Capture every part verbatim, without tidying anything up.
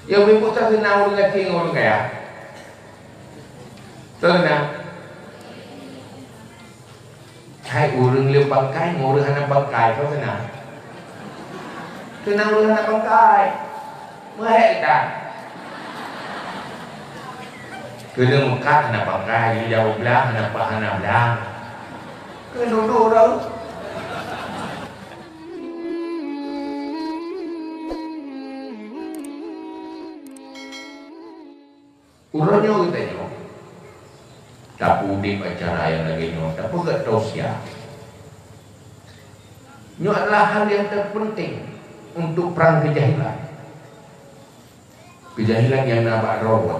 Ya, ibu tak senang ureuëng gasien ngon ureuëng kaya. Tak senang. Hai ureuëng le pangkai ngon ureuëng hana pangkai, tak senang. Senang ureuëng hana pangkai. Meuhek kita. Kena meukat hana pangkai, jauh belah, hana pah, hana belah. Kena duduk dah. Uroe nyoe geutanyoe tapeuudeb acara nyang lagée nyoe, tapeugah tausiah. Nyoe adalah hal nyang terpenting untuk prang keujahilan. Keujahilan nyang na bak droe,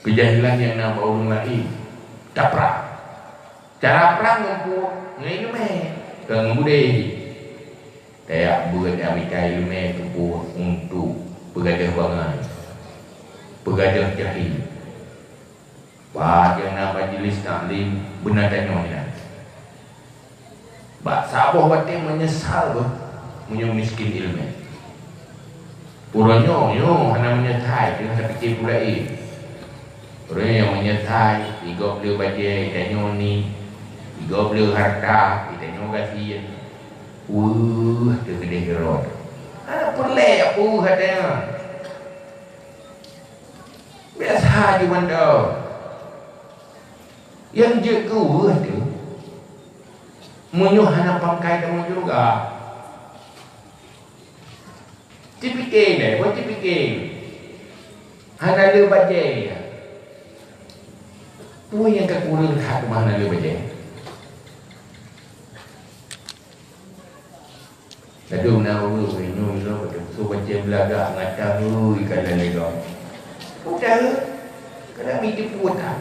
keujahilan nyang na bak ureuëng laén, taprang. Cara prang ngon peue? Ngon iéleumé, kon ngon budé. Tajak beuet nyang mita iéleumé keu peue? Untuk peugadôh bangai, peugadôh jahé. Bak nyang na majeulis taklim beuna tanyoe nyan. Bak saboh watée meunyeusal beuh meunyoe miskin iéleumé. Uroe nyoe, nyoe hana meunyeusai, teungoh tapike peue laén. Ureuëng nyang meunyeusai, igob le bajée, itanyoe ni, igob le hareuta, itanyoe gasien. Weueh, teuh keudeh keudroe. Hana peureulée jak peue hate nyan. Biasa ju mantong. Nyang jeuet keu weueh teuh, meunyoe hana pangkai tamong syeuruga. Cipike nyan, buet cipike. Hana le bajée. Peue nyang ka kureueng that teuma hana le bajée? Ladôm na ureuëng nyoe lom, su pacé beulagak ngon taheue ikalon lé gob. Peue taheue? Kadang mi teupue that.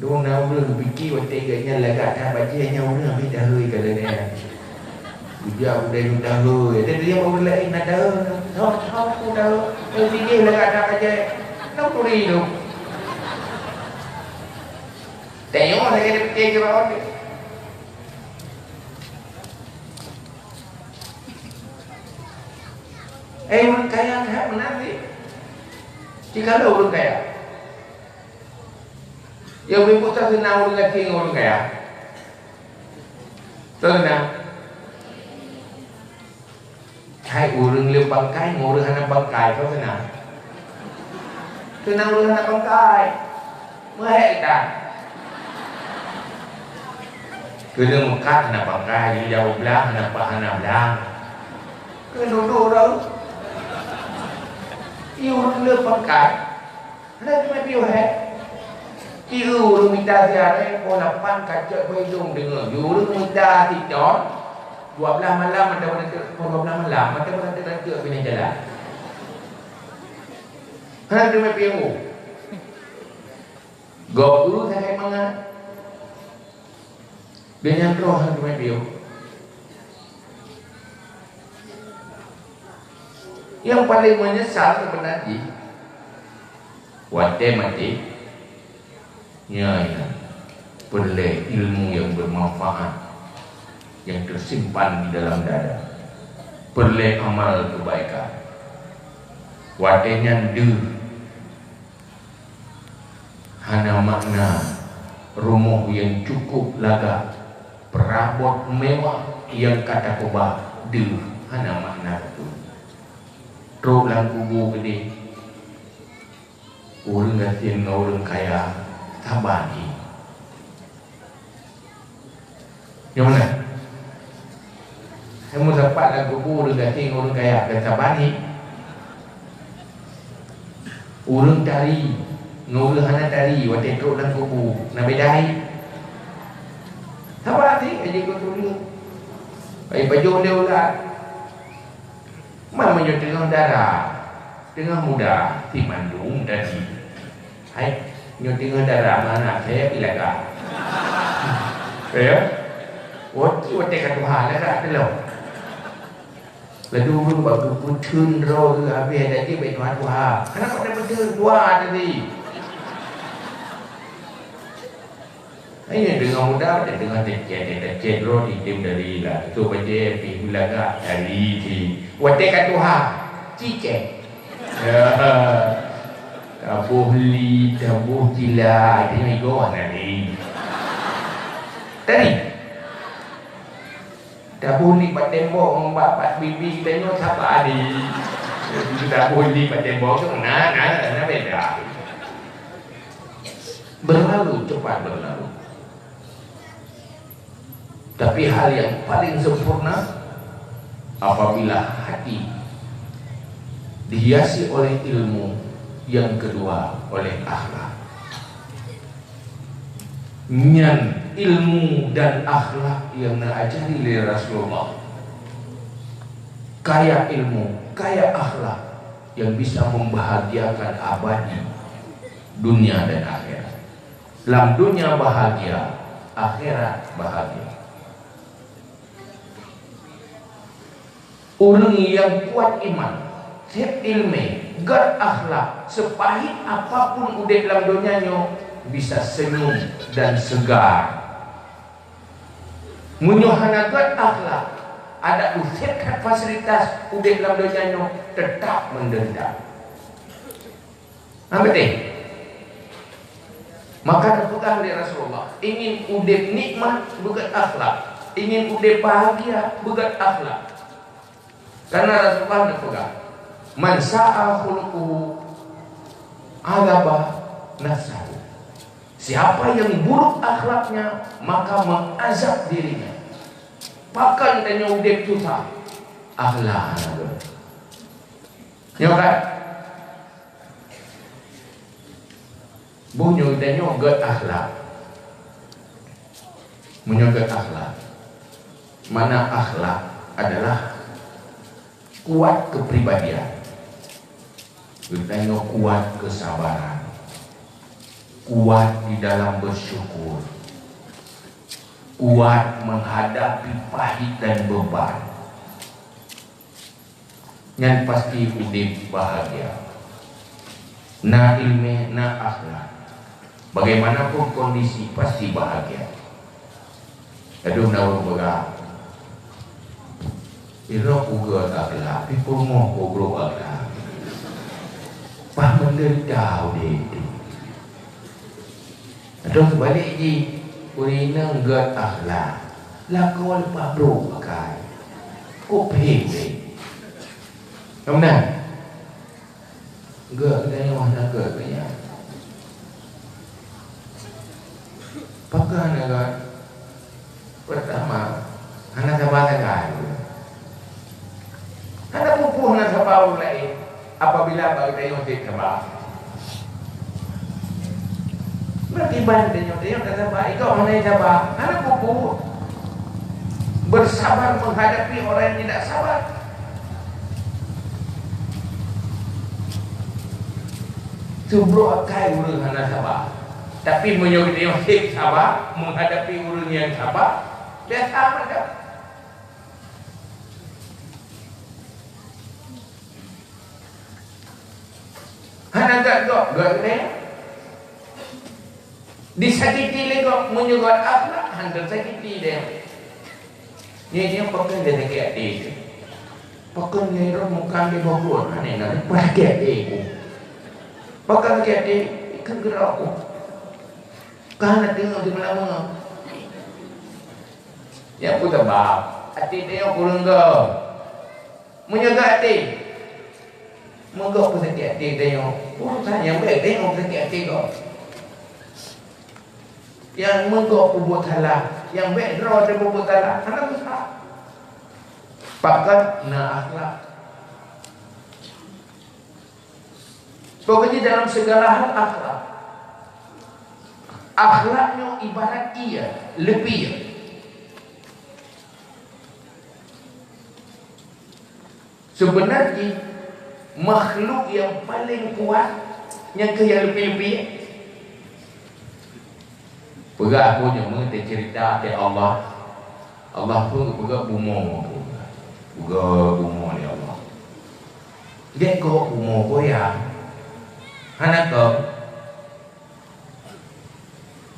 Dum na ureuëng geupike watée gobnyan lagak that bajée nyan ureuëng habéh taheue ikalon lé nyan. Ujak udeb taheue, watée tu nyang ureuëng laén na taheue. Soe, soe ku taheue? Eh, sideh lagak that bajée. Nam turi tu. Tengok lagée tapike keu bawah tu. Eh, ureuëng kaya that meunan cit. Cit ka lheueh ureuëng kaya. Ya, ibu tak senang ureuëng gasien ngon ureuëng kaya. Tak senang. Hai ureuëng le pangkai ngon ureuëng hana pangkai, kon senang? Senang ureuëng hana pangkai. Meuhek kita. Kena meukat hana pangkai, jauh belah hana pah, hana belah. Kena duduk dah. Iya ureuëng le pangkai. Hana teumé piôh, eh? Tiga ureuëng mita siaré, poh lapan ka cok beudong deungoe. Ureuëng mita sicon, dua belas malam mata meuranteuk, poh dua belas malam mata meuranteuk-ranteuk binéh jalan. Hana teumé piôh. Gob ureuëng sakét mangat. Gobnyan troh hana teumé piôh. Nyang paleng meunyeusal seubeuna jih, watée maté, nyan peureulée ilmu nyang beumanfaat nyang teusimpan di dalam dada, peureulée amal keubaikan. Watée nyan deuh hana makna, rumoh nyang cukup lagak, peurabot mewah nyang ka takeubah deuh hana makna sapeue. Trok lam kubu keudeh, ureuëng gasien ngon ureuëng kaya saban jih. Nyang mana? Hai meusapat lam kubu ureuëng gasien ngon ureuëng kaya, dan saban jih. Ureuëng tari ngon ureuëng hana tari watée trok lam kubu, na beda jih. Saban jih, aja keu ureuëng. Ai pajoh lé ulat. Man meunyoe teungoh dara, teungoh muda, si mandum tadi. Hai, nyoe teungoh dara, mana saya pilaga. Ya? Wati watée ka tuha, lagak teulok. Laju ureuëng bak geupeutheun droe geuh habéh, laju bak tuha-tuha. Kenapa dia peutheun tuha tadi? Hai, deungon muda, deungon teucet, teucet droe item dari lah. Tutup bajée pih beulagak dari di watée ka tuha, cicet. Ya. Taboh li, taboh sila, itu igoe nari. Tadi. Taboh li bak tembok, bak, bak bibi, tengok siapa ni. Taboh li bak tembok tu, nah, nah, nah, beda. Berlalu, cepat berlalu. Tapi hal yang paling sempurna apabila hati dihiasi oleh ilmu, yang kedua oleh akhlak. Nyan ilmu dan akhlak yang na ajari lé Rasulullah. Kaya ilmu, kaya akhlak yang bisa membahagiakan abadi dunia dan akhirat. Lam dunia bahagia, akhirat bahagia. Ureuëng nyang kuat iman, seb iéleumé, gét akhlak, seupahit apapun udeb lam donya nyoe, bisa senyum dan segar. Meunyoe hana gét akhlak, adak useb that fasilitas udeb lam donya nyoe, teutap meudeurita. Hana beutôi. Maka geupeugah lé Rasulullah, ingin udeb nikmat, beugét akhlak. Ingin udeb bahagia, beugét akhlak. Karena Rasulullah geupeugah, "Man sa'a khuluquhu, azaba nafsahu." Siapa yang buruk akhlaknya, maka mengazab dirinya. Pakon tanyoe udeb susah? Akhlak hana gét. Nyoe kan? Bunoe tanyoe gét akhlak. Meunyoe gét akhlak, makna akhlak adalah kuat kepribadian. Geutanyoe kuat kesabaran, kuat di dalam bersyukur, kuat menghadapi pahit dan beban. Nyan pasti udeb bahagia. Na iéleumé, na akhlak. Bagaimanapun kondisi, pasti bahagia. Aduh, na ureuëng peugah, "Irok uga akhlak, pi peurumoh goblok akhlak." Pah menderita udeb tu. Atau seubalik jih, ureuëng inong gét akhlak, lakoe leupah brok pakai. Kok phém deh? Ka meunan? Gét geutanyoe hana gét geutanyoe. Pakon hana gét? Peurtama, hana saba sagai. Hana peue-peue hana saba ureuëng laén apabila bak geutanyoe seb saba. Meunyoe kiban tanyoe, tanyoe ka saba, ikau hana saba, hana peue-peue. Bersabar menghadapi orang yang tidak sabar. Teubrok akai ureuëng hana saba. Tapi meunyoe geutanyoe seb saba menghadapi ureuëng nyang saba, biasa mantong. Hana gét gob, gét lé. Disakiti lé gob, meunyoe gét akhlak, hana sakiti lé. Nyan, nyan pakon lé sakét até. Pakon nyan roh muka lé babuet, aneh na, pakon sakét até ku. Pakon sakét até, ikheun geurok ku. Ka na teungoh teumeulama. Nyan peue sabab? Até tanyoe kureueng gob. Meunyoe gét até, meugob peusakét até tanyoe. Urusan nyang bèk tanyoe peusakét até gob. Nyang meugob peubuet salah, nyang bèk droe teuh peubuet salah, hana susah. Pakon na akhlak. Pokoknya dalam segala hal akhlak. Akhlak nyoe ibarat ié, leupie. Seubeuna jih makhluk nyang paleng kuat nyan kheueh nyang leupie-leupie. Peugah peue nyoe meutecerita di Allah. Allah pun peugah bumoe, peugah bumoe lé Allah. Gét gob bumoe goyang. Hana keu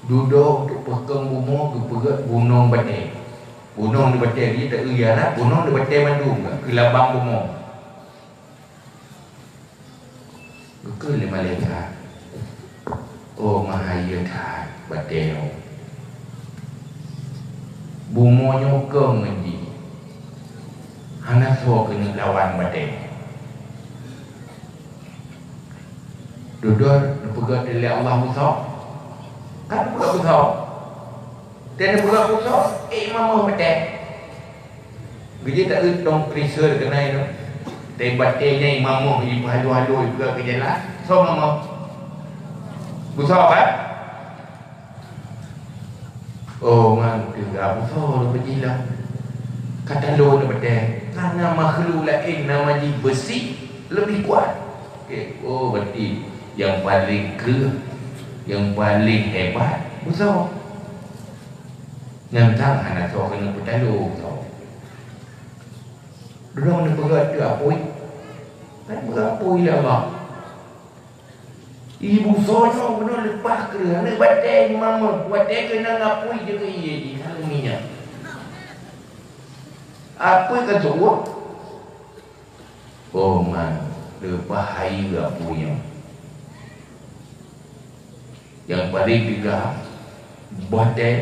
dudoe untuk Peukong bumoe geupeugét gunong batée. Gunong di batée jih, ta-eu di Arab, gunong di batée mandum, keu labang bumoe. Geukheun lé malaikat, "Oh, meuhayeu that batée nyoe! Bumoe nyoe kong ngon jih, hana soe keuneuk lawan batée nyoe." Dudoe neupeugét lé Allah beusoe? Kan neupeugét beusoe. Watée neupeugét beusoe, ék mamöh batée. Geujeuet ta-eu tong peurisa keunan nyoe. Watée batée nyan mamöh jipeuhalo-halo jipeugét keu jalan, soe mamöh? Beusoe kan? Oh, ngon teuga beusoe lôn peujilah. Ka talo lôn batée, ka na makhluk laén nama jih beusi leubeh kuat. Oke, oh, berarti nyang paleng kreueh, nyang paleng hebat beusoe. Nyan tan hana soe keuneuk peutalo beusoe. Droeneuh neupeugah keu apui, kan peugah apui lé Allah. Ibu soe nyoe bunoe leupah kreueh, aneuk batée mamöh, watée keunong apui jeuet keu ié jih, hana minyeuk. Apui ka seuueh. Oh man, leupah hayeu apui nyoe. Nyang paleng teuga, batée,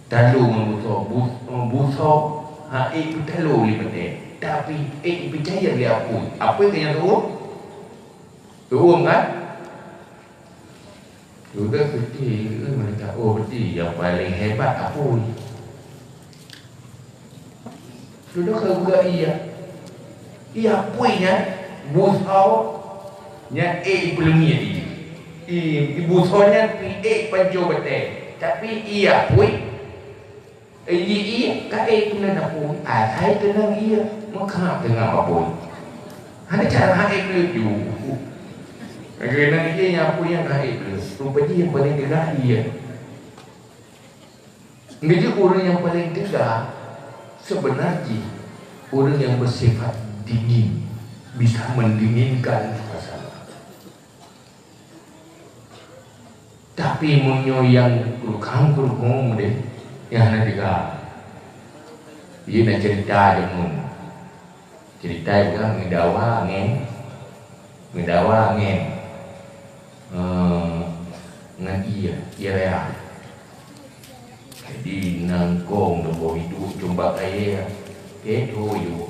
talo ngon beusoe, bus-, beusoe, han ék peutalo lé batée, tapi ék peucaya lé apui. Apui ka nyang seuueh? Seuueh kan? Sudah putih, eh, mereka, oh, putih yang paling hebat apui. Dudoe keu geuh ié. Ié apui nyan, beusoe nyan ék ipeuleumiet ié. I, i beusoe nyan pih ék panco batée. Tapi ié apui, ié, ié ka ék keunan apui. Asai keunan ié, meukhab teungoh apui. Hana cara han ék leuju. Keunan ié nyan apui nyang han ék leuju. Rupa jih nyang paleng teuga ié. Geujeuet ureuëng nyang paleng teuga seubeuna jih ureuëng nyang beusifat dingin, bisa meundinginkan suasana. Tapi meunyoe nyang keurukham-keurukhom deh, nyang hana teuga, ié na ceurita jameun. Ceurita geuh meudawa angén, meudawa angén, eh, ngon ié, ié raya. Jadi, na eungkong teuboh iduek cumbak kayée, keu tho yue.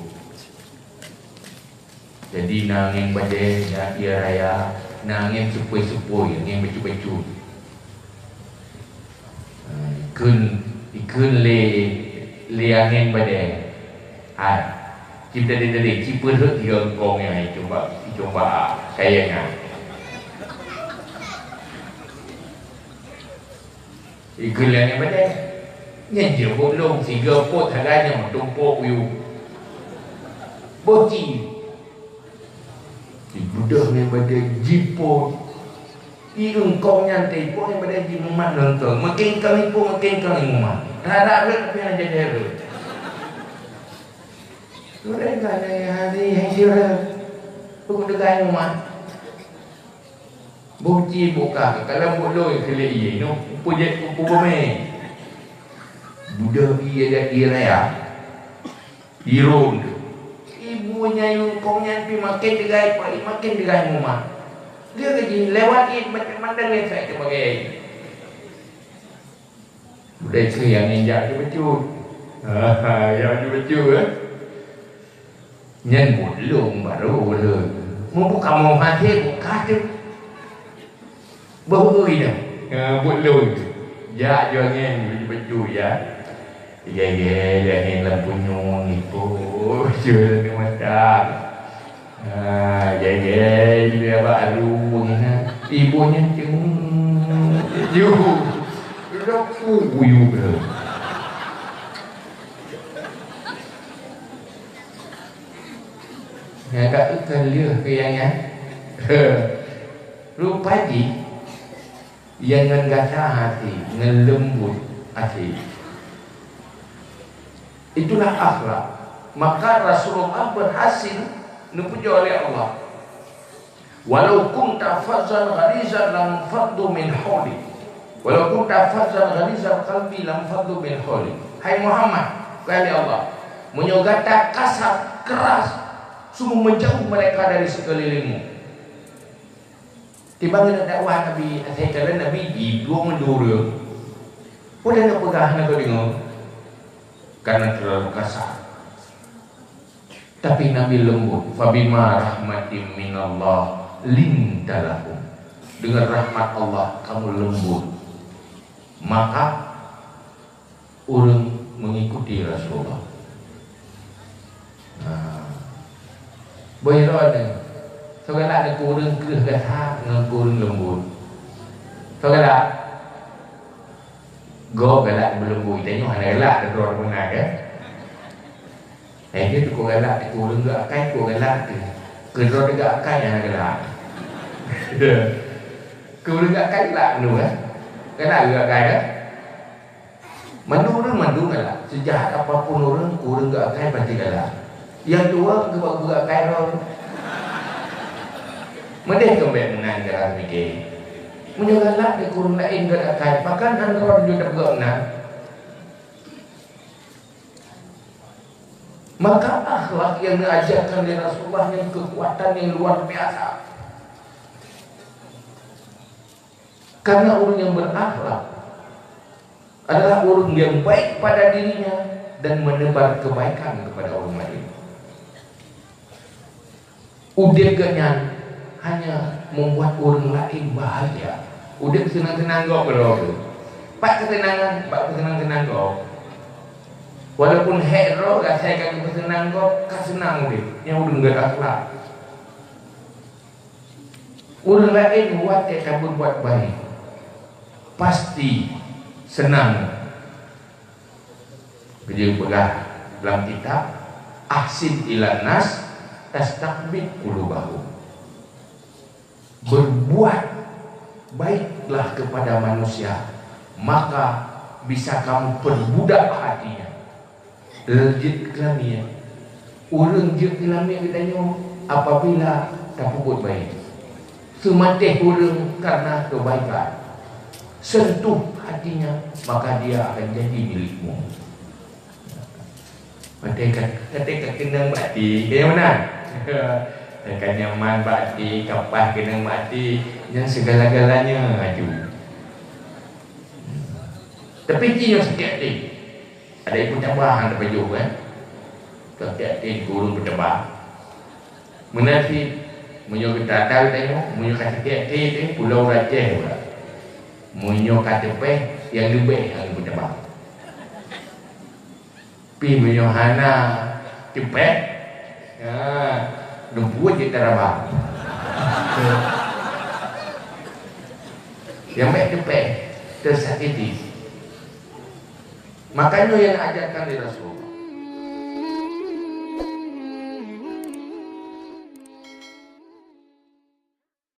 Jadi, na angén badée, na ié raya, na angén seupôi-seupôi, angén bacut-bacut. Ha, ikheun, ikheun lé, lé angén badée. Hai, ci teude-teude, ci peurhot tiga eungkong nyan, icuba, icuba kayée nyan. Ikheun lé angén badée. Nyan jeuet bôh lôn, sigoe pot sagai nyan meutumpôk u yup. Boh ci. Ibeudôh ngon badée jipôt. I eungkong nyan teuh ipôt ngon badée jimumat ngon eungkong. Meukéng-kéng ipôt, meukéng-kéng imumat. Rara rhot tapi hana jadi rhot. Sudah kan, eh, hari, hai sira. Pukul tiga imumat. Boh ci buka, kalau buet lôn keu lé ié nyoe, peue jeuet keu peue beumé. Beudôh ié dan ié raya. Irôn. Ibu nyan eungkong nyan pih makin teugai, pih makin teugai mumat. Dia ke jih lewat ié macam mandang lé sai teubagai. Budai keu nyang injak teuh bacut. Ha, nyang teuh bacut, eh. Nyan buet lôn barô lôn. Meunyoe kamoe maté buka teuh. Beuhui dah. Ha, buet lôn. Jak ju angén baju-baju ya. Gèe-gèe lé angén lam punyueng ipo. Jeuet lam mata. Ha, gèe-gèe lé bak aru angén. Ibu nyan ceng. Ju. Lôn ku uyu ke. Nyang ka eu ka lheueh keu nyang nyan. Rupa jih, nyang ngon gata hati, ngon leumbut até. Itulah akhlak. Maka Rasulullah berhasil neupujoe lé Allah. Walau kunta fazzan ghalizan lanfaddu min haulik. "Walau kunta fazzan ghalizal qalbi lanfaddu min hawlik." Hai Muhammad, kheun lé Allah, meunyoe gata kasar, keras, sungguh menjauh mereka dari sekelilingmu. Timbang geuneuk dakwah Nabi, asai kalon Nabi jidong mandum ureuëng. Peue neupeugah hana geudeungoe? Karena terlalu kasar. Tapi Nabi lembut, "Fabima rahmatim minallah linta lahum." Dengan rahmat Allah kamu lembut, maka ureuëng mengikuti Rasulullah. Nah, boh droe nyoe, soe galak keu ureuëng kreueh gata ngon keu ureuëng lembut? Soe galak? Gob galak keu lembut, tanyoe hana galak keu droe meunan, kan? Eh, dia tu kok galak, tu ureuëng geuakai kok galak tu. Keudroe teuga akai nyang galak. Keu ureuëng geuakai galak tu, eh. Galak geuakai, eh. Mandum ureuëng mandum galak. Sejahat apapun ureuëng, ureuëng geuakai pasti galak. Yang dua keu bak geuakai roh. Meudeh keu bék meunan cara mikir. Meunyoe galak di ureuëng laén geuakai, pakon hana droe jeuet geuakai meunan? Maka akhlak yang diajarkan oleh Rasulullah yang kekuatan yang luar biasa. Karena orang yang berakhlak adalah orang yang baik pada dirinya dan menebar kebaikan kepada orang lain. Udeb geuh nyan hanya membuat ureuëng laén bahagia. Udeb seunang-seunang gob keudroe. Pat keuseunangan, bak keuseunang-seunang gob. Walaupun hék droe, asai ka geupeuseunang gob, ka seunang udeb. Nyang ureuëng geuakhlak. Ureuëng laén watée ka berbuat baik, pasti seunang. Geupeugah dalam kitab, "Ahsin ilan nas tastaqbid qulubahum." Berbuat baiklah kepada manusia, maka bisa kamu perbudak hatinya. Jeuet keu lamiet. Ureuëng jeuet keu lamiet geutanyoe apabila tapeubuet baik. Seumatéh ureuëng karena kebaikan, sentuh hatinya, maka dia akan jadi milikmu. Watée ka, watée ka keunong bak até, ka nyan meunan. Ka nyaman bak até, ka paih keunong bak até, nyan segala-galanya laju. Tapi ci nyoe sakét até. Ada ibu tabah hana tapajoh, kan? Sakét até di ureuëng peutabah. Meunan cit, meunyoe geutanyoe, meunyoe ka sakét até teuh, pulo ureuëng Aceh pula. Meunyoe ka teupéh, nyang leubeh nyang peutabah. Pi meunyoe hana teupéh, ha, neubuet jeuet taraba. Nyang bék teupéh, teusakiti. Makanya yang ajarkan di Rasul.